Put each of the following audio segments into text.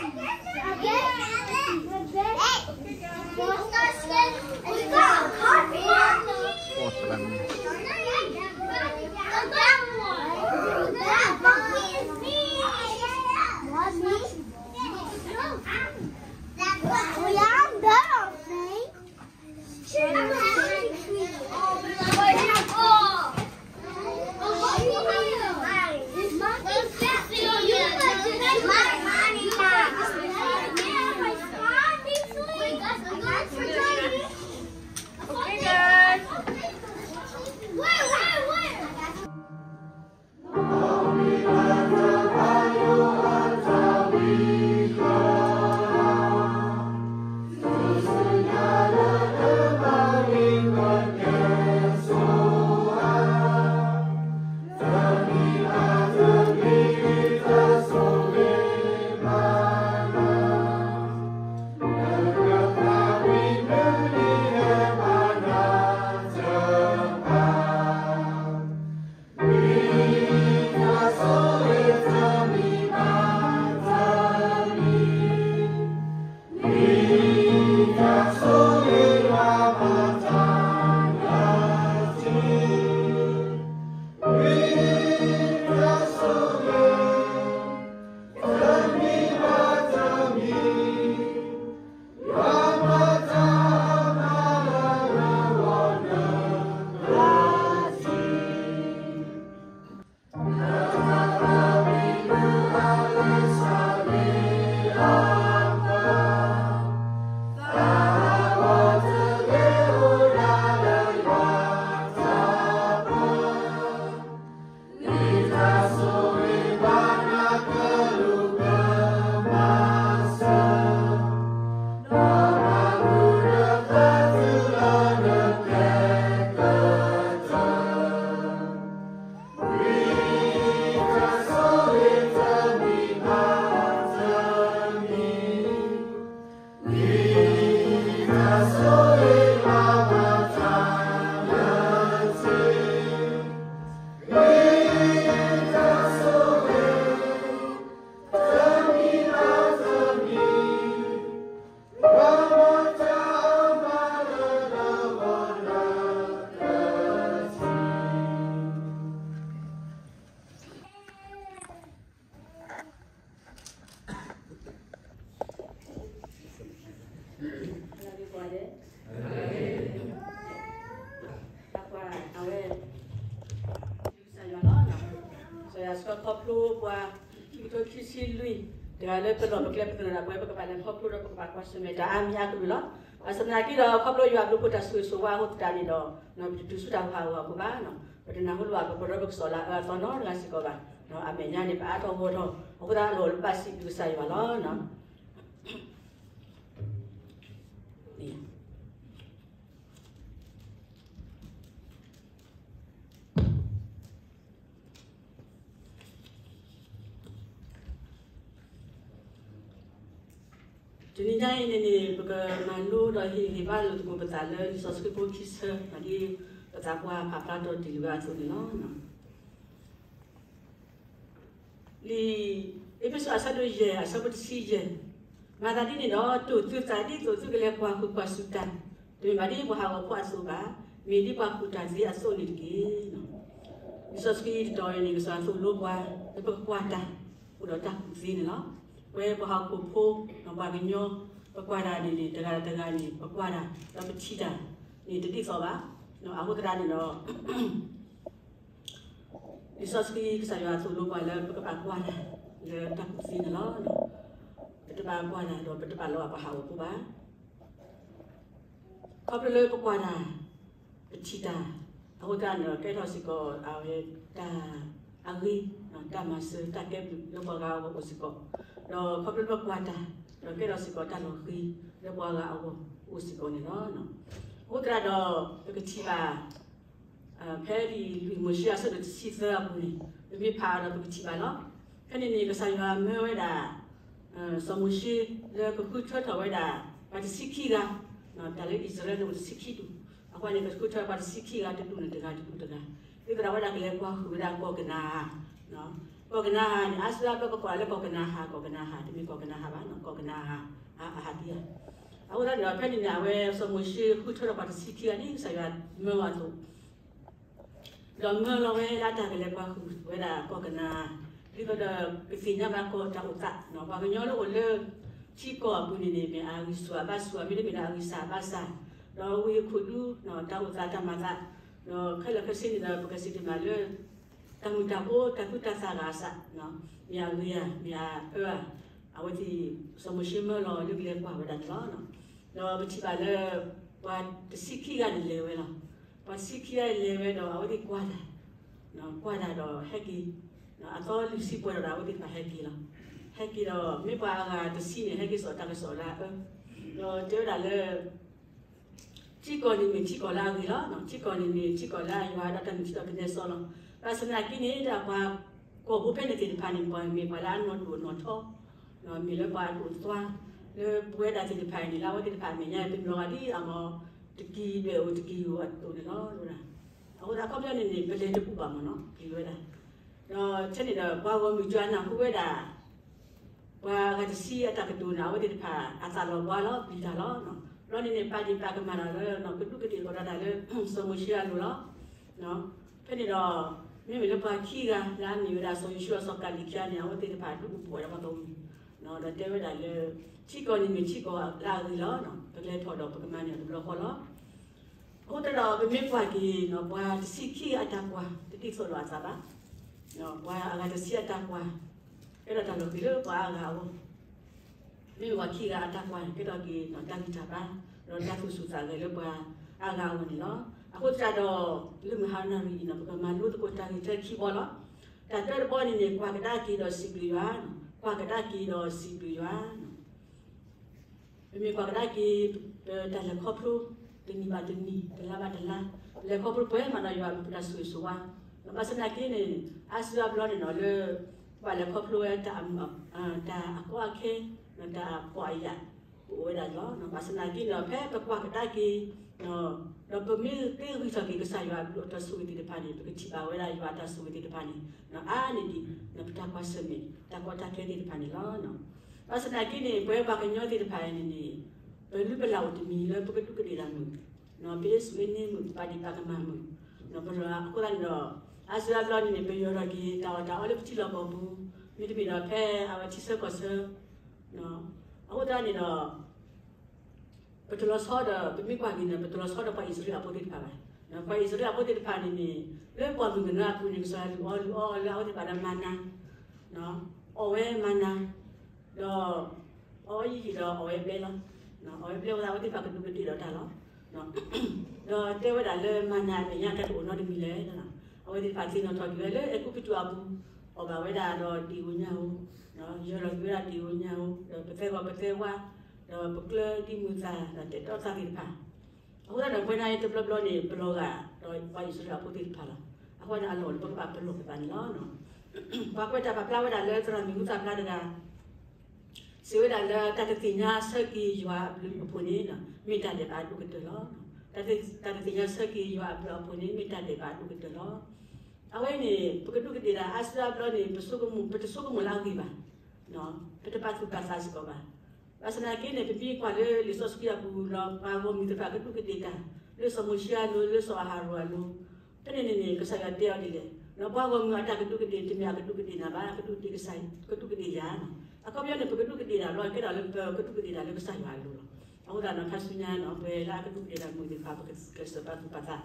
ကစၢ်ယွၤလီၤ. ကစၢ်ယွၤစံးခီဖျိပှၤ ခံကထိခံဆံလွံၢ် တဂၤလၢပလီၢ်ပကျဲပသနၢၣ်ဒၣ်ပှၤ ပကဘၣ်လဲၤခီဖျိဒီးပကဘၣ်ကွၢ်ဆၢၣ်မဲာ်တၢ်အါမံၤအါကလုာ်လီၤ. ဘၣ်ဆၣ်သနာ်က့ဒီး ခီဖျိယွၤအဘျုးအဖှိၣ်တၢ်ဆိၣ်ဂ့ၤဆိၣ်ဝါအဃိသတးန့ၣ်ဒီး ပတတုၤဆူတၢ်ဟးဂီၤအပူၤဘၣ်. ပတနၢ်ဟူလၢပကပှဲၤဒီးပကစီၣ်လၢအအၢအသီနီတဂၤစ့ၢ်ကီးဘၣ်. အမဲာ်ညါန့ၣ် ပအါထီၣ်ဂီၢ်ထီၣ် အဃိသတးအလီၢ်လၢပဘၣ်စံးဘျုးကစၢ်ယွၤလီၤ. တနံၤညါအံၤန့ၣ်န့ၣ် ပကမၤလိဒီးဟ့ၣ်ဂံၢ်ဘါလိာ်သကိးပသးလၢ လံာ်စီဆှံဖိခံဆၢ ဒ်ပသးပှၢ်ဖးဖျါထီၣ်တ့ၢ်လံဝဲအသိးန့ၣ်လီၤ. လံာ်အ့းဖ့းစူးအဆၢဒိၣ်ယဲၢ် အဆၢဖိတဆံယဲၢ်, မၤသးဒ်န့ၣ်ဒီး တိၢ်သုသးဒ်သိးသုကလဲၤကွၢ်ဃုာ်ကွၢ်စူၢ်တၢ်, တမ့ၢ်ဘၣ်ဒ်ပှၤဟးဂီၤဖိအသိးဘၣ်, မ့ၢ်ဒ်ပှၤကူၣ်တၢ်သ့အသိးန့ၣ်တက့ၢ်. လံာ်စီဆှံတတီၤအံၤန့ၣ် ကစၢ်ယွၤသိၣ်လိပှၤ လၢပကကွၢ်တၢ် အိၣ်ဒီးတၢ်ကူၣ်သ့န့ၣ်လီၤ. ပဝဲပှၤဟီၣ်ခိၣ်ဖိ ပှၤကညီ ပကွၢ်တၢ်န့ၣ်န့ၣ် တဂၤတဂၤန့ၣ် ပကွၢ်တၢ် ဒီးပထံၣ်တၢ်န့ၣ် တဒ်သိးဘၣ်. အဃိသတးန့ၣ်ဒီး လံာ်စီဆှံကစၢ်ယွၤသိၣ်လိပှၤလၢပကဘၣ်ကွၢ်တၢ် လၢတၢ်ကူၣ်သ့န့ၣ်လီၤ. ပတဘၣ်ကွၢ်တၢ်ဒီးပတဘၣ်လီၤဘၣ်ပှၤဟးဂီၤဖိဘၣ်. ခီဖျိလၢပကွၢ်တၢ် ပထံၣ်တၢ် အဃိသတးန့ၣ်ဒီး ကဲထီၣ်စ့ၢ်ကီးအဝဲတၢ်အဂ့ၤ, တၢ်မၤစၢၤ တၢ်ကဲဘျုးလၢပှၤဂၤအဂီၢ်အိၣ်စ့ၢ်ကီး, ဒီးခီဖျိလၢပကွၢ်တၢ် ဒီးကဲထီၣ်စ့ၢ်ကီးတၢ်လီၤဃံၤလၢပှၤဂၤအဂီၢ်အိၣ်စ့ၢ်ကီးန့ၣ်လီၤ. အဃိသတးဒီး ပကထံၣ်ဘၣ် ဖဲလံာ်လွံၢ်မိၤၡ့အဆၢဒိၣ်တဆံသၢအပူၤန့ၣ် ပမ့ၢ်ဖးအီၤဒီးပကထံၣ်ဘၣ်လီၤ. ဖဲန့ၣ်န့ၣ် ကစၢ်ယွၤမၢဝဲဒၣ် စီၤမိၤၡ့ လၢကဃုထၢထီၣ်ဝဲဒၣ် ပှၤတဆံခံဂၤ, တၢ်လၢအံၣ်စရ့လးန့ၣ်အိၣ်တဆံခံဒူၣ်, အဃိန့ၣ် ကဃုထၢပှၤတဆံခံဂၤတဒူၣ်န့ၣ် တဂၤတဒူၣ်တဂၤ, ဒ်သိးဒီးဝဲဒၣ်ကလဲၤကွၢ်ဃုာ်ဝဲဒၣ်ကီၢ်ကနၤဧၣ် ကီၢ်ကနၤအၣ်န့ၣ် အါစုအါဘျီပကိးလၢကီၢ်ကနၤအၣ်, ကီၢ်ကနၤအၣ် တမ့ၢ်ကီၢ်ကနၤအၣ်ဘၣ်, ကီၢ်ကနၤအၣ် အဟးတံၢ်ဧါ. အဃိသတးန့ၣ်ဒီး ဖဲန့ၣ်န့ၣ် အဝဲစီၤမိၤၡ့ဃုထၢထီၣ်ပှၤတဆံခံဂၤန့ၣ် ကစၢ်ယွၤမၢအသိး ဒီးမၢလီၤဝဲလၢတၢ်ကလဲၤကွၢ်ဃုာ်ဝဲဒၣ်ကီၢ်ကနၤအၣ်, ဒ်သိးဒီးကသ့ၣ်ညါဘၣ်ကီၢ်တၢ်အိၣ်သး, ပှၤကညီလၢအိၣ်လၢ ထံကီၢ်အပူၤန့ၣ်န့ၣ် မ့ၢ်အဂံၢ်ဆူၣ်အဘါဆူၣ် မ့တမ့ၢ်ဒီးအဂံၢ်စၢ်အဘါစၢ်, ဒီးဝ့ၢ်ခိၣ်ဒူ တၢ်အိၣ်သးတၢ်မၤသး, ဒီးခဲလၢာ်ခဲဆ့န့ၣ်ဒီး ပကစံးတ့ၢ်မးလၢ တၢ်မုာ်တၢ်ဖိ တၢ်သူၣ်တၢ်သးဂၤအစး, မ့ၢ်အဂ့ၤဧါ မ့ၢ်အအၢဧါ, အဝဲသ့ၣ် စီၤမိၤၡ့မၢလီၤလၢကလဲၤကွၢ်ဝဲဒၣ်န့ၣ်လီၤ. ဒီးပထံၣ်ဘၣ်လၢ ပှၤတဆံခံဂၤန့ၣ်လဲၤဝဲလီၤ. ပှၤတဆံခံဂၤန့ၣ်လဲၤဝဲဒီး အဝဲသ့ၣ်ကွၢ်တၢ်, ကွၢ်တၢ်ဒီးဟဲက့ၤ, အသီလွံၢ်ဆံပှဲၤဒီး အဝဲသ့ၣ်တဖၣ်ဟဲက့ၤလီၤ. ဟဲက့ၤဒီး မ့ၢ်ပှၤအဂၤတဆံန့ၣ် ဟဲက့ၤစိာ်တၢ်ကစီၣ်လၢအအၢ, ဒီးတဲဝဲဒၣ်လၢ ထံကီၢ်န့ၣ်မ့ၢ်ထံကီၢ်လၢအဂ့ၤလီၤ. ထံကီၢ်န့ၣ်မ့ၢ်ထံကီၢ်လၢအယွၤဒီးတၢ်မုၢ်ထံဒီးကနဲစီလီၤ. ဘၣ်ဆၣ်သနာ်က့န့ၣ် ဒ်ပှၤကီၢ်ဖိဖဲန့ၣ်သ့ၣ်တဖၣ်န့ၣ် ပှၤမ့ၢ်ပှၤလၢအနီၢ်ဒိၣ်နီၢ်ထီ, မ့ၢ်လၢပှၤအဒိၣ်အသွါ လၢပဝဲဒၣ်သ့ၣ်တဖၣ်အံၤန့ၣ် လၢအဝဲသ့ၣ်တဖၣ်အမဲာ်ညါ ပမ့ၢ်လီၤဂာ်ဒ်အမ့ၢ် တကံၢ်ဒွဲၣ်အိၣ်တကံၢ်အိၣ်အသိးန့ၣ်လီၤ. အဃိသတးအခီပညီန့ၣ်န့ၣ် ပလဲၤတပူၤဘၣ်မ့ၢ်နီၤ ပျံၤဝဲဒၣ်, ဒီးထဲန့ၣ်ဒီး ပှၤဂီၢ်မုၢ်ကၠီနၢ်ဟူဝဲဒၣ် ပှၤအဂၤတဆံအတၢ်ကတိၤန့ၣ် အဝဲသ့ၣ်တဖၣ်အသးလီၤဘှါလီၤ ပျံၤတၢ်လီၤ. ဘျီန့ၣ်န့ၣ် ပာ်ဒ့ၣ်ပာ်ကမၣ်တၢ်လၢ ကဒူးကဒ့ၣ်ကီးတၢ်လၢ စီၤမိၤၡ့အလိၤလီၤ. ဖဲန့ၣ်ဒီး မ့မ့ၢ်လၢပှၤခံဂၤလၢအမ့ၢ်ဝဲဒၣ်စီၤယိၤၡူအစီၤကၤလံးခံဂၤန့ၣ် အဝဲသ့ၣ်တဖၣ်ဒုးအိၣ်ဖှိၣ်ဝဲဒၣ်ပှၤဂီၢ်မုၢ်, ဒီးတဲဝဲဒၣ်လၢ ထံကီၢ်န့ၣ်မ့ၢ်ထံကီၢ်လၢအဂ့ၤလီၤ. ပကလဲၤထီၣ်ဒီးပကမၤန့ၢ်အီၤတဘျီဃီလီၤ. အဃိသတးဒီး ပမ့ၢ်ကွၢ်က့ၤ ပှၤတဆံခံဂၤအတၢ်ကွၢ် တဒ်သိးလိာ်အသးဘၣ်. ပှၤအဂၤတဆံအတၢ်ကွၢ် ကဲထီၣ်တၢ်လီၤဃံၤလၢပှၤအါဂၤအဂီၢ်, မ့မ့ၢ်ပှၤခံဂၤအတၢ်ကွၢ် ကဲထီၣ်က့ၤတၢ်ဂံၢ်တၢ်ဘါ ဒီးတၢ်သူၣ်ဆူၣ်သးဂဲၤလၢပှၤအါဂၤအဂီၢ်န့ၣ်လီၤ. အဃိသတးဒီး လၢမုၢ်ဟါနၣ်ရံၣ်အံၤန့ၣ် ပကမၤလိသကိးတၢ်ဂ့ၢ်ထဲခံဘီလီၤ. တၢ်တၢတဘီန့ၣ်န့ၣ် ကွၢ်ကဒါက့ၤဒီးစံးဘျုးယွၤ, ကွၢ်ကဒါက့ၤဒီးစံးဘျုးယွၤ ပမ့ၢ်ကွၢ်ကဒါက့ၤ ပတၢ်လဲၤခီဖျိ တနံၤဘၣ်တနံၤ တလါဘၣ်တလါ လဲၤခီဖျိပှဲၤမးဒီးယွၤအဘျုးတၢ်ဆိၣ်ဂ့ၤဆိၣ်ဝါ, ဘၣ်ဆၣ်သနာ်က့န့ၣ် အါစုအါဘျီန့ၣ်နီၤ လၢ ပဘၣ်လဲၤခီဖျိဝဲ တၢ်အကီအခဲ တၢ်အဖှီၣ်အယာ် ကအိၣ်ဝဲဒၣ်လီၤ. ဘၣ်ဆၣ်သနာ်က့န့ၣ် ဖဲပကွၢ်ကဒါက့ၤ ဒီးပမ့ၢ်သ့ဂံၢ်ထီၣ်က့ၤကစၢ်ယွၤအဘျုးအတၢ်ဆိၣ်ဂ့ၤသ့ၣ်တဖၣ်န့ၣ် ပကထံၣ်ဘၣ်ဝဲဒၣ်ယွၤအတၢ်ဆိၣ်ဂ့ၤသ့ၣ်တဖၣ်န့ၣ် အါန့ၢ်ဒံး ပတၢ်ကွၢ်ဆၢၣ်မဲာ် တၢ်ကီတၢ်ခဲသ့ၣ်တဖၣ်န့ၣ်လီၤ. ဘၣ်ဆၣ်သနာ်က့န့ၣ် ပဝဲပှၤကညီသ့ၣ်တဖၣ်အံၤန့ၣ်န့ၣ် ပလုၢ်ပလၢ်အိၣ်တမံၤလၢပကဒူးကဒ့ၣ်တၢ်မုာ်, ပအ့ၣ်စူၣ်အ့ၣ်န့ၢ်မုာ် ပာ်ဒ့ၣ်ပာ်ကမၣ်မုာ်, အဃိသတးန့ၣ်ဒီး အါစုအါဘျီန့ၣ်န့ၣ် ပယီၤထီၣ်က့ၤတၢ်အီၣ်တၢ်အီလၢပထံလီၢ်ကီၢ်ပူၤ, မ့တမ့ၢ်ဒီးဖဲအဝဲထံဆၢကီၢ်ဆၢ, အဃိသတးန့ၣ်ဒီး ပတလီၤဆီဒီး ပမ့ၢ်ကွၢ်က့ၤန့ၣ် ပတလီၤဆီဒီးပှၤအံၣ်စရ့လးဖိသ့ၣ်တဖၣ်ဘၣ်. ပှၤအံၣ်စရ့လးဖိသ့ၣ်တဖၣ်န့ၣ်န့ၣ် လၢပှၢ်မုၢ်ကနၢအပူၤန့ၣ် ကစၢ်ယွၤလုၢ်အီၣ်လုၢ်အီလၢအဝဲသ့ၣ်တဖၣ်ဒီးမၤနၤ, အီၣ်ဝဲမၤနၤ, ဒီး အီၣ်ဝဲယံာ်ယံာ်ဒီးအီၣ်ဝဲဘျဲလီၤ. အီၣ်ဝဲဘျဲဝဲဒၣ် အဝဲသ့ၣ်တဖၣ်ကဒူးကဒ့ၣ်ဒီးတၢ်လီၤ. ဒီးတဲဝဲဒၣ်လၢမၤနၤအမဲာ်ညါတၢ်တအိၣ်နီတမံၤလဲၣ်. အဝဲသ့ၣ်တဖၣ်သ့ၣ်နီၣ်ထီၣ်က့ၤဝဲလၢအဲၤကူပတူးအပူၤ, အီၣ်ဘၣ်ဝဲဒၣ်ဒီးဒ့ၣ်ဧိၤညၣ်ဧိၤ, ယၢၤလီၤက့ၤဝဲဒၣ်ဒ့ၣ်ဧိၤညၣ်ဧိၤ, ဒီးပသဲဂီၤပသဲဝါ, ဒီးပကျၢၤဒံးမုာ်သး ဒီးတဲာ်တီသးသ့ၣ်တဖၣ်. အဃိသတးဒီး ပဝဲဒၣ်အံၤတဘျီဘျီန့ၣ် ပလီၤဂာ်ဒီးပှၤအံၣ်စရ့လးဖိသ့ၣ်တဖၣ်လီၤ. အဃိန့ၣ် အလီၢ်လၢပကဘၣ်ပလီၢ်ပသးန့ၣ်လီၤ. ပှၤကွဲးတၢ်ပာ်ဖျါဝဲဒၣ်လၢသရၣ်မုၣ်မူသးဖျါတဂၤ စံးဝဲဒၣ်လၢ တၢ်တသ့ၣ်ညါဆၢက့ၤယွၤအဘျုးအဖှိၣ်န့ၣ် မ့ၢ်တၢ်ဒဲးဘးအဒိၣ်ကတၢၢ်လီၤ. တၢ်တသ့ၣ်ညါဆၢက့ၤယွၤအဘျုးအဖှိၣ်န့ၣ် မ့ၢ်တၢ်ဒဲးဘးအဒိၣ်ကတၢၢ်လီၤ. အဝဲန့ၣ် ပကဒူးကဒ့ၣ်တၢ်အါစုအါဘျီန့ၣ် ပဆိကမိၣ် ပတဆိကမိၣ်လၢအဂ့ၢ်ဘၣ်, ပတပာ်သူၣ်ပာ်သးစ့ၢ်ကီးဘၣ်. ဘၣ်ဆၣ်သနာ်က့န့ၣ် ပမ့ၢ်ကွၢ်လၢလံာ်စီဆှံအပူၤဒီး ပှၤဂီၢ်မုၢ်သ့ၣ်တဖၣ်ကဒူးကဒ့ၣ်တၢ် လၢစီၤမိၤၡ့အလိၤ လၢစီၤအၤဟရိၣ်အလိၤ, ဖဲန့ၣ်န့ၣ်န့ၣ် ကစၢ်ယွၤတဲအီၤဒ်လဲၣ်, ပှၤဂီၢ်မုၢ်အတၢ်ကဒူးကဒ့ၣ်တမ့ၢ်အကဒူးကဒ့ၣ်နၤဘၣ်, ကဒူးကဒ့ၣ် ကဒူးကဒ့ၣ်ယၤ. အခီပညီန့ၣ် ပကဒူးကဒ့ၣ်တၢ်လီၤ ကဲထီၣ်လၢပကဒူးကဒ့ၣ်တၢ်လၢကစၢ်ယွၤအလိၤလီၤ. အဃိသတးဒီး ခါဆူညါန့ၣ် ပှၤလၢအကဒူးကဒ့ၣ်တၢ်မုာ်သ့ၣ်တဖၣ် ပကစၢ်ပာ်သူၣ်ပာ်သး,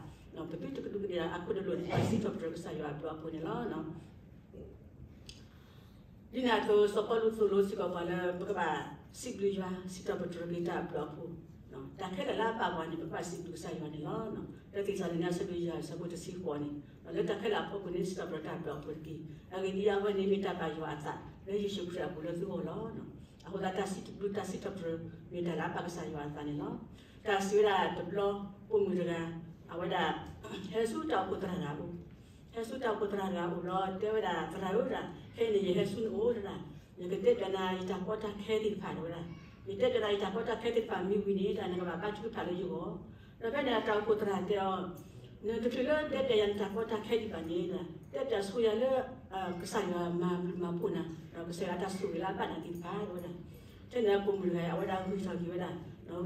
ပသုတကဒူးကဒ့ၣ်တၢ်အခိၣ်တလိၣ်န့ၣ် ပစံးထီၣ်ပတြၢၤကစၢ်ယွၤအဘျုးအဖှိၣ်န့ၣ်လီၤ. ဒ်န့ၣ်အသိး စီၤပီလူးသိၣ်လိစ့ၢ်ကီးပှၤလၢ ပကဘၣ်စံးဘျုးယွၤ စံးထီၣ်ပတြၢၤက့ၤတၢ်အဘျုးအဖှိၣ်, တၢ်ခဲလၢာ်လၢအဘၣ်ပှၤန့ၣ် ပကဘၣ်စံးဘျုးကစၢ်ယွၤန့ၣ်လီၤ. လၢသ့းစၤလနံ အဆၢဒိၣ်ယဲၢ် အဆၢဖိတဆံဃိးန့ၣ်, လၢတၢ်ခဲလၢာ်အဖီခိၣ်န့ၣ် စံးထီၣ်ပတြၢၤတၢ်အဘျုးအဖှိၣ်တက့ၢ်. အဂ့ၢ်ဒ်အံၤ, အဝဲန့ၣ်မ့ၢ်တၢ်ဘၣ်ယွၤအသး လၢယ့ၣ်ၡူးခရံာ်အပူၤလၢသုဂီၢ်လီၤ. အဃိသတး တၢ်စံးဘျုးတၢ်စံးထီၣ်ပတြၢၤ မ့ၢ်တၢ်လၢအဘၣ်ကစၢ်ယွၤအသးန့ၣ်လီၤ. တၢ်စံးဝဲဒၣ်တဘျီ ပိာ်မုၣ်တဂၤ အဝဲဒၣ် ဟဲဆူတၢ်အိၣ်ဖှိၣ်သရၣ်တဂၤအအိၣ်, ဟဲဆူတၢ်အိၣ်ဖှိၣ်သရၣ်တဂၤအအိၣ်ဘျီ တဲဝဲဒၣ် သရၣ်ဧၢ တၢ် ခဲအံၤန့ၣ် ယဟဲဆူနအိၣ်တဒၣ်, ယကတဲပၠးနၤ ယတၢ်ကီတၢ်ခဲသ့ၣ်တဖၣ်တဝဲဒၣ်, ယတဲပၠးနၤ ယတၢ်ကီတၢ်ခဲသ့ၣ်တဖၣ်မ့ၢ်ဝံၤန့ၣ် တၢ်နကဘၣ်ဘါထုကဖၣ်လၢယဂီၢ်. ဒီးဖဲန့ၣ် တၢ်အိၣ်ဖှိၣ်သရၣ်တဲအီၤ နတချုးလၢတဲပၠးယၤနတၢ်ကီတၢ်ခဲဒံးဘၣ်န့ၣ်, တဲပၠးဆိယၤလၢ ကစၢ်ယွၤမၤဘျုးမၤဖှိၣ်နၤ, ဒီးကစၢ်ယွၤအတၢ်ဆိၣ်ဂ့ၤလၢအဘၣ်နၤသ့ၣ်တဖၣ် တဲဝဲဒၣ်. ထဲန့ၣ်အပိာ်မုၣ်တဂၤအံၤ အဝဲဒၣ်ဂံၢ်ထီၣ်က့ၤဝဲဒၣ်, ဒီ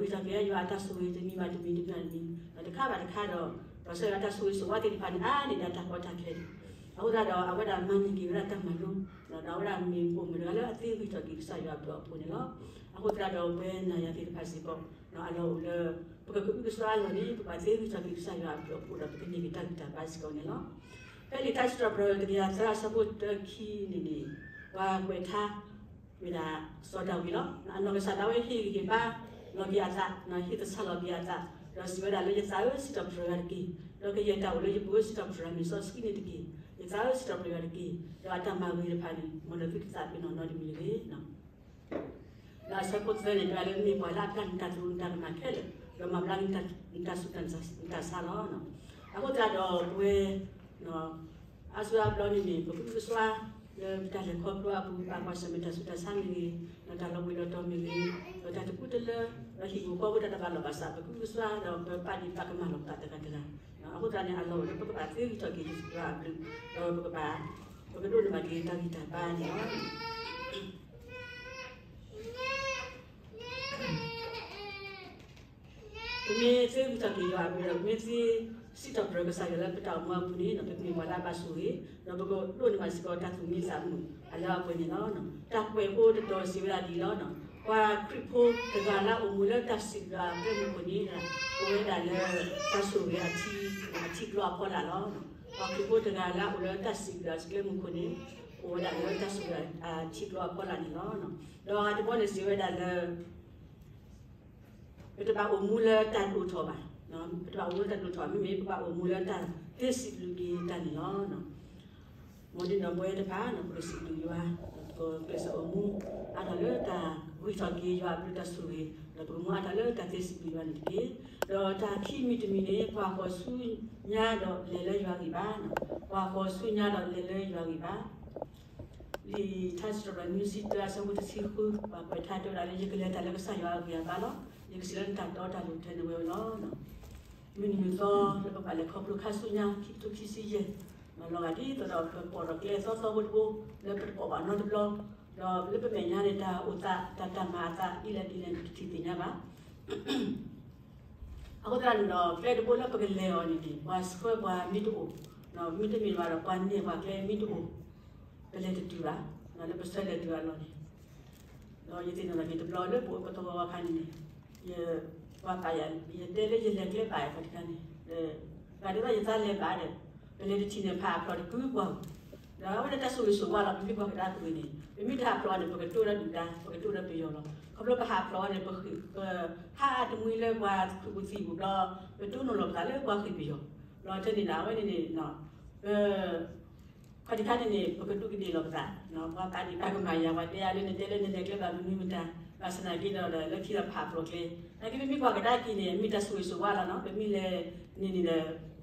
းဂံၢ်ထီၣ်က့ၤယွၤအတၢ်ဆိၣ်ဂ့ၤတမံၤဘၣ်တမံၤ တမံၤဘၣ်တမံၤ, ဒီးတခါဘၣ်တခါဒီး, ဒီးကစၢ်ယွၤအတၢ်ဆိၣ်ဂ့ၤဆိၣ်ဝါသ့ၣ်တဖၣ်န့ၣ် အါန့ၢ်ဒၣ်တၢ်ကီတၢ်ခဲန့ၣ်, အဃိသတးဒီး အဝဲဒၣ်မၤန့ၢ်က့ၤဝဲဒၣ်တၢ်မၤလိ, ဒီးအဝဲဒၣ်မ့ၢ်ပိာ်မုၣ်တဂၤလၢအသ့ဂံၢ်ထီၣ်က့ၤကစၢ်ယွၤအဘျုးအဖှိၣ်န့ၣ်လီၤ. အဃိသတးဒီးပဝဲနၤယၤသ့ၣ်တဖၣ်စ့ၢ်ကီး, အလီၢ်အိၣ်လၢ ပကကအုကစွါအလီၢ်န့ၣ် ပကဘၣ်သ့ဂံၢ်ထီၣ်က့ၤကစၢ်ယွၤအဘျုးအဖှိၣ်ဒီး ပကန့ၢ်က့ၤတၢ်ဂံၢ်တၢ်ဘါစ့ၢ်ကီးန့ၣ်လီၤ. ဖဲလံာ်ထါစံးထီၣ်ပတြၢၤတကယၤသၢအဆၢဖိတၢခံန့ၣ်န့ၣ်, ပှၤကွဲးထါ မ့ၢ်ဒၣ်စီၤဒၤဝံးလီၤ. အနီၢ်ကစၢ်ဒၣ်ဝဲဟ့ၣ်ဂံၢ်ဟ့ၣ်ဘါလီၤက့ၤအသး, ဟ့ၣ်သဆၣ်လီၤက့ၤအသး, ဒီးစံးဝဲဒၣ်လၢ ယသးဧၢ, စံးထီၣ်ပတြၢၤယွၤတက့ၢ်. ဒီးကယဲၢ်တၢ်အိၣ်လၢယပူၤဧၢ, စံးထီၣ်ပတြၢၤယွၤမ့ၢ်စီဆှံန့ၣ်တက့ၢ်. ယသးဧၢ, စံးထီၣ်ပတြၢၤယွၤတက့ၢ်. ဒီးအတၢ်မၤဂ့ၤတဖၣ်န့ၣ် မ်နသုတသးပ့ၤနီၣ်နီတမံၤတဂ့ၤ. ဒီးအဆၢဖိသၢန့ၣ် တဲဝဲဒၣ်လၢ မ့ၢ်ပှၤလၢအပျၢ်နတၢ်သရူးနတၢ်ကမၣ်ခဲလၢာ်, ဒီးမၤဘျါနတၢ်ဆူးတၢ်ဆါလီၤ. အဃိသတးဒီးပဝဲ အါစုအါဘျီန့ၣ်န့ၣ် ပကအုကစွါ လၢပတၢ်လဲၤခီဖျိအပူၤ ဘၣ်ကွၢ်ဆၢၣ်မဲာ်တၢ်ဆူးတၢ်ဆါမ့ၢ်ဂ့ၤ, ဒီးတၢ်လီၤဘှံးလီၤတီၤမ့ၢ်ဂ့ၤ, ဒီးတၢ်တကူတလၢ, ဒီးဟံၣ်ဖိဃီဖိတၢ်တဘၣ်လိာ်ဘၣ်စး ပကအုကစွါ ဒီးပပာ်ဒံးပာ်ကမၣ်လိာ်ပသးတဂၤတဂၤ, အဃိသတးန့ၣ် အလီၢ်အိၣ်လၢပကဘၣ်သ့ဂံၢ်ထီၣ်က့ၤယွၤအဘျုး, ဒီးပကဘၣ်, ပကဒိးန့ၢ်ဘၣ်က့ၤတၢ်ဂံၢ်တၢ်ဘါန့ၣ်လီၤ. ပမ့ၢ်သ့ဂံၢ်ထီၣ်က့ၤယွၤအဘျုးဒီး ပမ့ၢ်သ့စံးထီၣ်ပတြၢၤကစၢ်ယွၤလၢပတၢ်အိၣ်မူအပူၤန့ၣ် ပကမ့ၢ်ပှၤလၢအဘၣ်ဆိၣ်ဂ့ၤ, ဒီးပကဒိးန့ၢ်ဘၣ်စ့ၢ်ကီးတၢ်သူၣ်မံသးမုာ်အလၢအပှဲၤန့ၣ်လီၤ. တၢ်ကွဲးဖိတတီၤစံးဝဲဒၣ်ဒ်အံၤလီၤ. ပှၤခရံာ်ဖိတဂၤလၢအအိၣ်မူလၢတၢ်စံးဘျုးအကျဲမုၢ်ခိၣ်န့ၣ် အိၣ်ဝဲဒၣ်လၢတၢ်ဆိၣ်ဂ့ၤအထံကျိအဖီလာ်လီၤ. ပှၤခရံာ်ဖိတဂၤလၢအအိၣ်လၢတၢ်စံးဘျုးအကျဲမုၢ်ခိၣ်န့ၣ် အိၣ်ဝဲဒၣ်လၢတၢ်ဆိၣ်ဂ့ၤအထံကျိအဖီလာ်န့ၣ်လီၤ. ဒီးအတဘီန့ၣ်စံးဝဲဒၣ်လၢ ပတဘၣ်အိၣ်မူလၢတၢ်ဒိၣ်ထီၣ်ဘၣ်, ပတဘၣ်အိၣ်မူလၢတၢ်ဒိၣ်ထီၣ် မ့မ့ၢ် ပကဘၣ်အိၣ်မူလၢတၢ်သ့စံးဘျုးက့ၤတၢ်န့ၣ်လီၤ. မ်ဒ်န့ၣ်ဒီးပဝဲတဖၣ် ပကစံးဘျုးယွၤ, ပကကျဲးစၢးအိၣ်မူ အါထီၣ်လၢတၢ်ဂံၢ်ထီၣ်က့ၤယွၤအဘျုးတၢ်ဆိၣ်ဂ့ၤ, ဒီးပကမူအါထီၣ်လၢတၢ်သ့စံးဘျုးယွၤန့ၣ်တက့ၢ်. ဒီးတၢ်ခံမံၤတမံၤန့ၣ် ပှၤဃီၤဆူညါဒီးလဲၤလၢယွၤဂံၢ်ဘါ, ပှၤဃီၤဆူညါဒီးလဲၤလၢယွၤဂံၢ်ဘါ လံာ်ထါစံးထီၣ်ပတြၢၤ နွံဆံတၢ အဆၢဖိတဆံဃု ပှၤကွဲးထါတဲဝဲဒၣ်လၢ ယကလဲၤတၢ်လၢကစၢ်ယွၤအဂံၢ်အဘါလီၤ. ယကစံးလၢနတၢ်တီတၢ်လိၤထဲန့ၣ်ဝဲလီၤ. မုၢ်နံၤမုၢ်သီလၢပဘၣ်လဲၤခီဖျိခါဆူညါ ခံကထိခံဆံယဲၢ်, လီၤဂာ်ဒ်သိးဒီးပပိာ်ထီၣ်ကျဲသီသီဖိတဘိ လၢပတပိာ်ဘၣ်နီတဘျီ, ဒီးလၢပမဲာ်ညါန့ၣ် တၢ်အိၣ်သးတၢ်တၢ်မၤအသးဒ်လဲၣ်ဒ်လဲၣ်န့ၣ် ပတထံၣ်သ့ၣ်ညါဘၣ်. အဃိသတးန့ၣ်ဒီး ကျဲတဘိလၢပကလဲၤအီၤန့ၣ်န့ၣ် ပှၤဆှၢပှၤမ့ၢ်တအိၣ်, မ့တမ့ၢ်ဘၣ်ဒီး ပှၤနဲၣ်ပှၤကျဲမ့ၢ်တအိၣ်, ပလဲၤတတုၤဘၣ်, လၢပဆၢလဲၤတုၤအလီၢ်န့ၣ်, ဒီးယသ့ၣ်နီၣ်ထီၣ်က့ၤတဘျီလၢပအိၣ်ကတီၢ်ဝဲအခါန့ၣ်န့ၣ်, ယ, ပှၤပာ်ယၤ, ယတဲလၢယလဲၤကျဲဘၣ်အခါတခါန့ၣ်, ဘၣ်ဒ်သိးယသးလဲၤဘၣ်ဒီး, ပလဲၤတထံၣ်န့ၣ် ပဟးဖျိးတကုပှၢ်, ဒီးအဝဲဒၣ်တၢ်ဆိၣ်ဂ့ၤဆိၣ်ဝါလီၤ ပမ့ၢ်ကွၢ်ကဒါက့ၤန့ၣ် ပမ့ၢ်တဟးဖျိးန့ၣ် ပကတိၢ်ဒီးဒုၣ်ဒါ ပကတိၢ်ဒီးပယီၤလီၤ. ခီဖျိပဟးဖျိးန့ၣ် ပဃ့ၢ်, ပဟးအါတမှံလၢပှၤခရံာ်ဖိသံၣ်ပူၤဘျီ, ပတိၢ်နီၣ်လီၤပသးလၢပှၤဃ့ၢ်ပယီၤ, ဒီးထဲန့ၣ်ဒီး အဝဲန့ၣ်န့ၣ်, ပ ခီၣ်ထံးခါန့ၣ်န့ၣ် ပကဒူးကဒ့ၣ်လီၤပသး, ပှၤပာ်ဒံးပာ်ကမၣ်ယၤ ပှၤတဲယၤလၢနတဲလၢနလဲၤကျဲဘၣ်မနုၤမတၤ, ဘၣ်ဆၣ်သနာ်က့ဒီး လၢခံဒီးပဟးဖျိးကျဲ, နာ်က့ပမ့ၢ်ကွၢ်ကဒါက့ၤန့ၣ် မ့ၢ်တၢ်ဆိၣ်ဂ့ၤဆိၣ်ဝါလီၤနီၤ, ပမ့ၢ်လဲၤန့ၣ်န့ၣ်ဒီး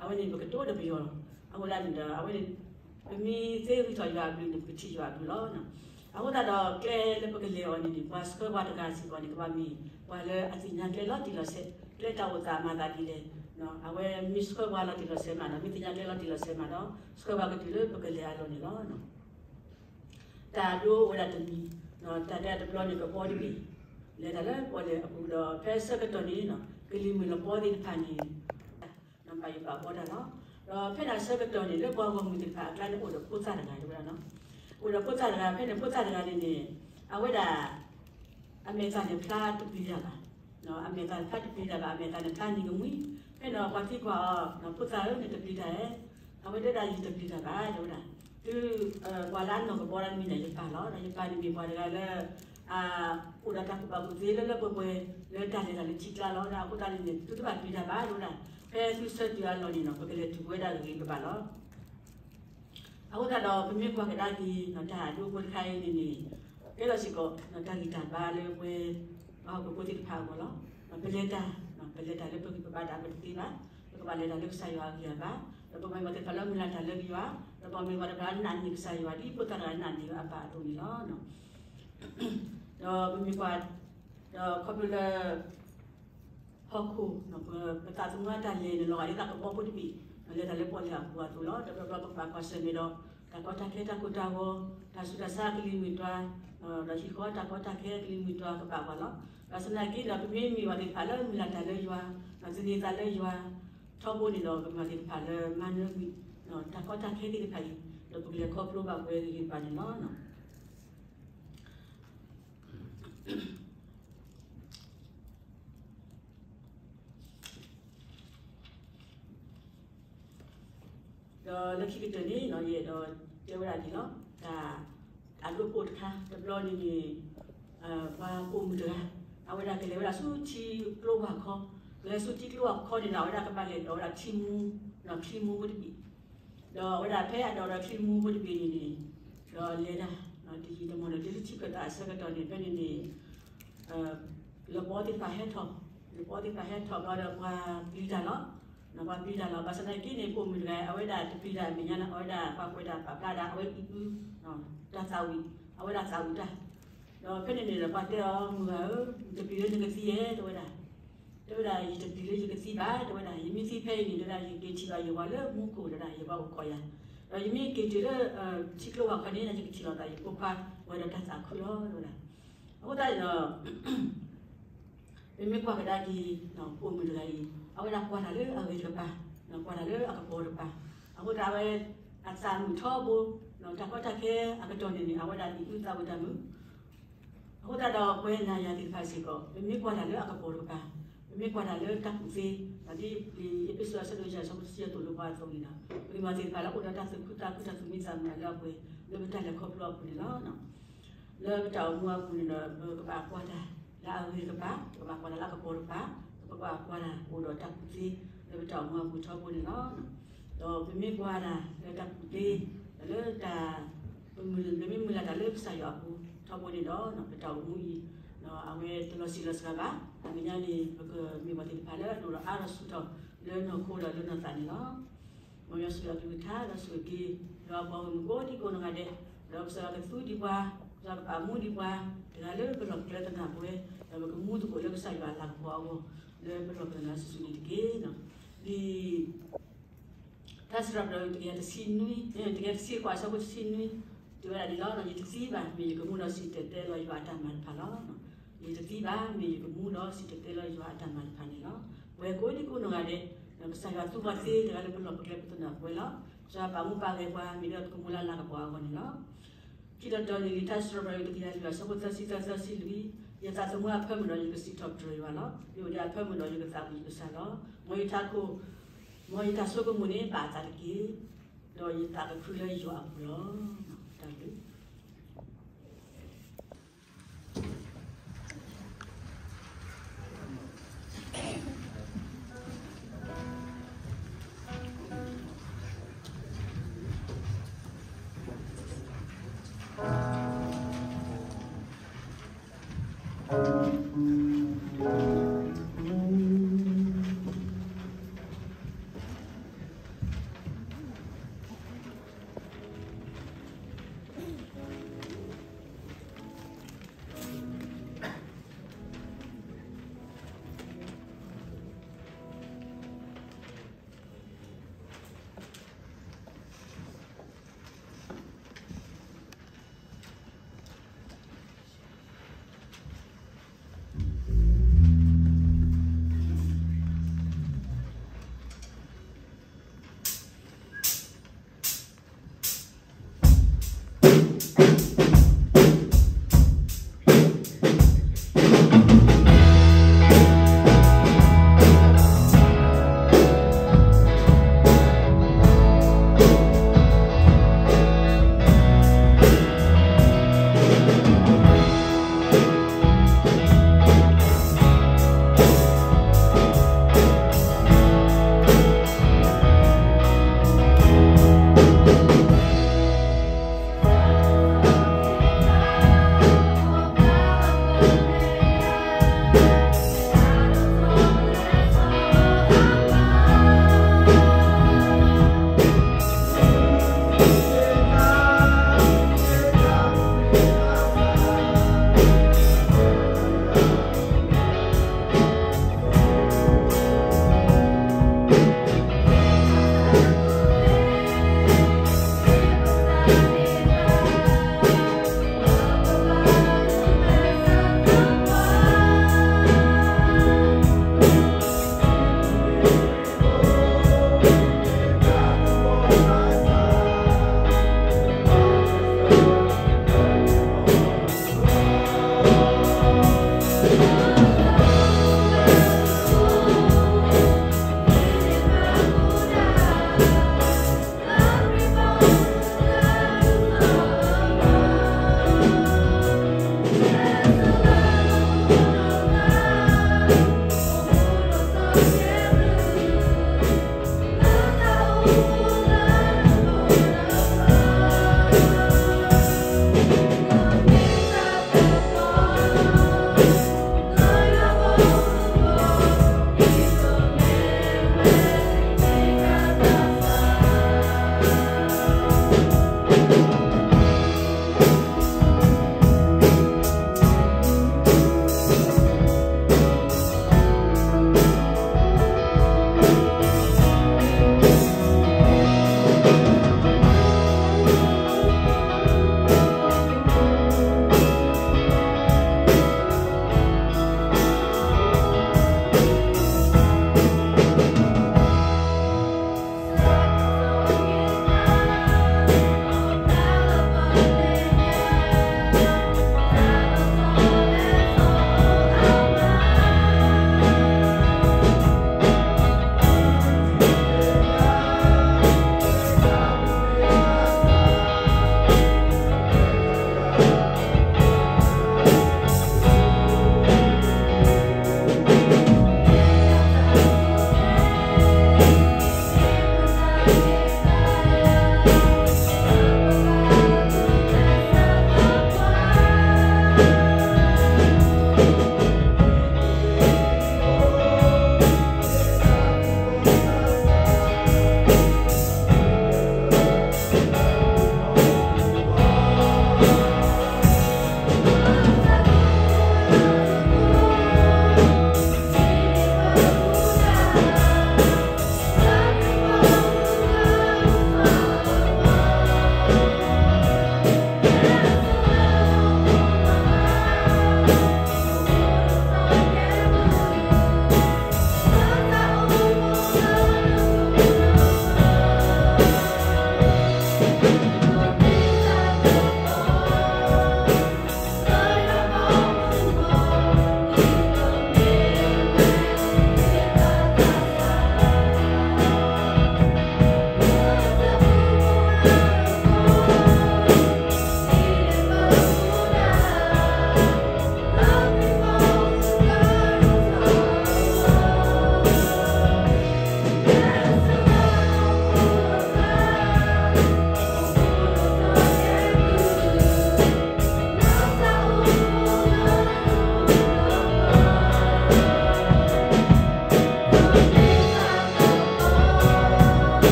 အဝဲန့ၣ် ပကတိၢ်ဒီးပယီၤလီၤ. အဃိသတးန့ၣ်ဒီး အဝဲန့ၣ် ပမ့ၢ်သ့ဂံၢ်ထီၣ်ယွၤအဘျုးန့ၣ် ပကထံၣ်ယွၤအဘျုးလီၤ. အဃိသတးဒီး ကျဲလၢပကလဲၤအီၤန့ၣ်န့ၣ် ပှၤဆှၢပှၤတဂၤစ့ၢ်ကီးန့ၣ် ကဘၣ်မ့ၢ်ပှၤလၢအသ့ၣ်ညါကျဲလီၤတံၢ်လီၤဆဲး, ကျဲတၢ်အိၣ်သးမၤသးဒ်လဲၣ်, အဝဲမ့ၢ်ဆှၢပှၤလီၤတံၢ်လီၤဆဲးမးဒီး မ့ၢ်သ့ၣ်ညါကျဲလီၤတံၢ်လီၤဆဲးမးဒီး ဆှၢပှၤကတုၤလၢပကလဲၤအလီၢ်န့ၣ်လီၤ. တၢ်ဒိအိၣ်ဝဲဒၣ်တမံၤ, တၢ်ဒိတဘျီန့ၣ် ကဘီတဘ့ၣ်, လဲၤတၢ်လၢပီၣ်လဲၣ်အပူၤဒီး ဖဲဆၢကတီၢ်န့ၣ် ကလံၤမုၢ်လီၤပီသ့ၣ်တဖၣ်န့ၣ် ဘၣ်ယိၣ်ဘၣ်ဘီတၢ်လီၤ. ဒီးဖဲန့ၣ်ဆၢကတီၢ်န့ၣ် လၢပှၤဂီၢ်မုၢ်သ့ၣ်တဖၣ်အကျါန့ၣ် အိၣ်ဒီးဖိသၣ်တဂၤတဲဝဲဒၣ်နီၤ, အိၣ်ဒီးဖိသၣ်တဂၤ, ဖဲန့ၣ်ဖိသၣ်တဂၤန့ၣ်န့ၣ် အဝဲဒၣ် အမဲာ်သၣ်န့ၣ်ဖျါတပျံၤတၢ်ဘၣ်, အမဲာ်သၣ်ဖျါတပျံၤတၢ်ဘၣ်, အမဲာ်သၣ်န့ၣ်ဖျါနံၤကမှံ, ဖဲန့ၣ်ပှၤသံကွၢ်အီၤ, ဖိသၣ်ဧၢ နတပျံၤတၢ်ဧါ, အဝဲတဲဒၣ် ယတပျံၤတၢ်ဘၣ် တဲဝဲဒၣ်, သု ပှၤလၢအနီၢ်ကဘီတၢ်တမံၤန့ၣ် ယပၢ်လီၤ, ဒီးယပၢ်န့ၣ်မ့ၢ်ပှၤတဂၤလၢ အိၣ်ဒီးတၢ်ကူၣ်ဘၣ်ကူၣ်သ့လၢလၢပှဲၤပှဲၤ လၢတၢ်လဲၤတၢ်လၢထံကျါလီၤ, အဃိသတးန့ၣ်န့ၣ် သုတဘၣ်ပျံၤတၢ်ဘၣ် တဲဝဲဒၣ်, ဖဲသုဆၢတုၤအလီၢ်န့ၣ်နီၤ ပကလဲၤတုၤပဝဲဒၣ်ဂ့ၤဂ့ၤဘၣ်ဘၣ်လီၤ. အဃိသတးဒီး ပမ့ၢ်ကွၢ်ကဒါက့ၤ တၢ်ဒိဖိတခါအံၤန့ၣ်န့ၣ် ကဲထီၣ်စ့ၢ်ကီး တၢ်ဂံၢ်တၢ်ဘါလၢပဝဲ ပှၤဟီၣ်ခိၣ်ဖိသ့ၣ်တဖၣ်အဂီၢ်လီၤ. ပလဲၤတၢ်, ပလဲၤတၢ်လၢပဂံၢ်ပဘါတၢ်အပူၤတသ့ဘၣ်, ပကဘၣ်လဲၤတၢ်လၢကစၢ်ယွၤအဂံၢ်အဘါ, ဒီးပကဘၣ်မ့ၢ်ပှၤသ့ၣ်တဖၣ်လၢမုၢ်လၢ်တၢ်လၢယွၤ, ဒီးပကဘၣ်မ့ၢ်ပှၤသ့ၣ်တဖၣ်လၢနာ်န့ၢ်ကစၢ်ယွၤ ဒ်ဖိသၣ်တဂၤနာ်န့ၢ်အပၢ်အသိးန့ၣ်လီၤ. ဒီးပမ့ၢ်ကွၢ်, ဒီးခီဖျိလၢ ဟီၣ်ခိၣ်, ပသးသမူအတၢ်လဲၤန့ၣ် လီၤဂာ်ဒ်သိးကဘီဖိတဘ့ၣ်, လဲၤတၢ်လၢပီၣ်လဲၣ်အပူၤအသိးလီၤ. တဘျီဘျီပကဘၣ်ကွၢ်ဆၢၣ်မဲာ်ဒီး တၢ်ကီတၢ်ခဲတၢ်ကိၢ်တၢ်ဂီၤ, တၢ်ဆူးတၢ်ဆါအကလံၤမုၢ်တွၤ, ဒီးဟံၣ်ဃီတၢ်ကီတၢ်ခဲအကလံၤမုၢ်တွၤကဘၣ်ပှၤလီၤ. ဘၣ်ဆၣ်သနာ်က့ဒီး ပမ့ၢ်မ့ၢ်ပှၤသ့ၣ်တဖၣ်လၢမုၢ်လၢ်တၢ်လၢယွၤ, သန့ၤသးလၢယွၤထီဘိန့ၣ်ဒီး ပမ့ၢ်ပှၤသ့ၣ်တဖၣ်လၢမၤနၢၤကွံာ် တၢ်ကီတၢ်ခဲသ့ၣ်တဖၣ်အံၤ ဒီးပကလဲၤခီဖျိဘၣ်ပှဲၤဂ့ၤဂ့ၤဘၣ်န့ၣ်လီၤ. ဒီးလၢခံကတၢၢ်န့ၣ် ယအဲၣ်ဒိးတဲဝဲဒၣ်ဒ်လီၤ. တၢ်အဒိဖိတခါ တဘျီန့ၣ်န့ၣ် ပှၤပိာ်မုၣ်တဂၤ အဝဲဒၣ်ကလဲၤဝဲဒၣ်ဆူထံကျိဝၢ်ခီ, ကလဲၤဆူထံကျိဝၢ်ခီန့ၣ်ဒီး အဝဲဒၣ်ကဘၣ်လဲၤဒိးဝဲဒၣ်ထံမူ, ဒီးချံမူဖိတဘ့ၣ်, ဒီးအဝဲဒၣ်ဖဲအဒိးဒီးချံမူဖိတဘ့ၣ်န့ၣ်န့ၣ် ဒီးလဲၤဒၣ် တယံာ်တမီၢ်ဒီး တုၤလၢထံခၢၣ်သးအဆၢကတီၢ်န့ၣ် ဖဲန့ၣ်န့ၣ် လပီသ့ၣ်တဖၣ်ဟဲထီၣ်, လပီသ့ၣ်တဖၣ်ဟဲထီၣ်ဘျီဒီးပှၤပျံၤတၢ်လီၤ. ပှၤပျံၤတၢ်လီၤ. ဘၣ်ဆၣ်သနာ်က့န့ၣ် ပိာ်မုၣ်တဂၤ အဝဲဒၣ်တပျံၤတၢ်အမဲာ်ညါလီၤ. အဝဲဒၣ်ပှၤကွဲးတၢ်ပာ်ဖျါဒၣ် အဝဲအံၤအု တၢ်သးဝံၣ်, အဝဲဒၣ်သးဝံၣ်တၢ်. ဒီးဖဲန့ၣ်န့ၣ်ဒီး ပှၤတဲအီၤ မုၢ်ဂၤဧၢ, နတပျံၤလၢနကသံဧါ တဲဝဲဒၣ်. တဲဝဲဒၣ် ယတပျံၤလၢယကသံဘၣ် တဲဝဲဒၣ်. ယမ့ၢ်သံဖဲအံၤန့ၣ် တဲဝဲဒၣ် ယက့ၤထံၣ်ဘၣ်ယဝၤလၢမူခိၣ် တဲဝဲဒၣ် ယဝၤအိၣ်ခိးယၤ, ဒီးယမ့ၢ်က့ၤတုၤလၢ ထံကျိဝၢ်ခီန့ၣ် ယကထံၣ်လိာ်သးယဖိခွါ ပှဲၤဒီးတၢ်သးခုလီၤ တဲဝဲဒၣ်. အဃိသတးန့ၣ်ဒီး ပမ့ၢ်ကွၢ်ကဒါက့ၤ ပိာ်မုၣ်တဂၤအံၤ အဝဲဒၣ်ကွၢ်တၢ်လၢအဂ့ၤတကပၤ, ကွၢ်တၢ်လၢအကပီၤတကပၤ. အဃိသတးအဝဲ အသးမုာ်ထီဘိ, တၢ်ကီတၢ်ခဲအကတီၢ်န့ၣ်န့ၣ် အဝဲဒၣ်အံၤအုသးဝံၣ်တၢ်မုာ်. အဃိသတးဒီးပဝဲနၤယၤသ့ၣ်တဖၣ်စ့ၢ်ကီး ပမ့ၢ်ကွၢ်တၢ်လၢအကပီၤတကပၤ, ပမ့ၢ်ကွၢ်တၢ်လၢတၢ်ကူၣ်သ့, ဒ်အ့းဖ့းစူးအဆၢဒိၣ်ယဲၢ်အဆၢဖိတဆံယဲၢ်အသိးလိပှၤအသိးန့ၣ်ဒီး ပကမၤသ့ၣ်တဖၣ်လၢအိၣ်ဒီးတၢ်သူၣ်ခုသးခု တၢ်သူၣ်မံသးမုာ်လၢအပှဲၤ လၢပတၢ်လဲၤခီဖျိအပူၤန့ၣ်လီၤ. လၢပတၢ်အိၣ်မူအပူၤန့ၣ်ဒီး ပကဘၣ်ကွၢ်တၢ်လၢအဂ့ၤတကပၤ, ပကဘၣ်ကွၢ်တၢ်လၢအကပီၤတကပၤ, ပကဘၣ်ကွၢ်တၢ်အိၣ်ဒီးတၢ်ကူၣ်သ့ လၢပတၢ်အိၣ်မူအပူၤထီဘိန့ၣ်လီၤ. ဒီးပမ့ၢ်ကွၢ်တၢ်လၢတၢ်ကူၣ်သ့ လၢတၢ် ပမ့ၢ်မုၢ်လၢ်တၢ်လၢကစၢ်ယွၤအပူၤထီဘိန့ၣ်ဒီး ပတၢ်အိၣ်မူအံၤ အဝဲတလီၤဆံးလီၤစှၤဘၣ်. အမဲာ်ညါန့ၣ် ပကမ့ၢ်ပှၤသ့ၣ်တဖၣ်လၢအဒိၣ်ဒီးအါဒီးဆူၣ်ထီၣ်လၢနီၢ်ခိဒီးလၢနီၢ်သးန့ၣ်လီၤ. မ်ယွၤဆိၣ်ဂ့ၤအကလုၢ်ကထါ ဒီးဆိၣ်ဂ့ၤက့ၤ ဒီးပှၤဂီၢ်မုၢ်ကိးဒံကိးနီၢ်ဂၤဒဲး, ဒီးကစၢ်ယွၤကသူဒံးပှၤ, ကစၢ်ယွၤကပာ်မူဒံးပှၤ, တဂၤလၢပလီၢ်ပကျဲသနာ်ပဝဲ, ဒီးပကမူသကိးလၢကစၢ်ယွၤအလၤကပီၤအဂီၢ် လၢပလီၢ်ပသနၢ်စုာ်စုာ်န့ၣ်တက့ၢ်. ဒ် တၢ်စံးထီၣ်ပတြၢၤ တကယၤတဆံနွံ, တကယၤတဆံဃိး အဆၢဖိတဆံနွံ, တဲဝဲဒၣ်ဒ်လီၤ, ယတသံဘၣ် မ့ၢ်ယကမူဒီးစံၣ်တဲၤတဲလီၤယွၤအတၢ်မၤတဖၣ်လီၤ. ယတသံဘၣ် မ့ၢ်ယကမူဒီးစံၣ်တဲၤတဲလီၤယွၤအတၢ်မၤတဖၣ်န့ၣ်လီၤ. ပဝဲကိးဒံကိးနီၢ်ဂၤဒဲး, ကစၢ်ယွၤသူပှၤသ့ တဂၤလၢပလီၢ်ပကျဲပသနၢ်ပဝဲလီၤ. ကစၢ်ယွၤပာ်မူပာ်ဂဲၤပှၤ မ့ၢ်လၢပကမူလၢအလၤကပီၤအဂီၢ်န့ၣ်လီၤ. ခံတီၤတတီၤန့ၣ် လံာ်တၢ်စံးထီၣ်ပတြၢၤ တကယၤလွံၢ် အဆၢဖိသၢဆံသၢ သၢဆံလွံၢ်, ယသးသမူအဖၢမုၢ်ဒီး ယကစံးထီၣ်ပတြၢၤယွၤလီၤ. ယအိၣ်ဒီးအဖၢမုၢ်ဒီး ယကသးဝံၣ်ယကစၢ်လီၤ. မ်ယထးခိၣ်, မ်ယတၢ်ဆိကမိၣ်န့ၣ် ဘၣ်အသးတက့ၢ်, ဒီးယသးကဖုလၢယွၤအပူၤလီၤ. တၢ်ဘျုး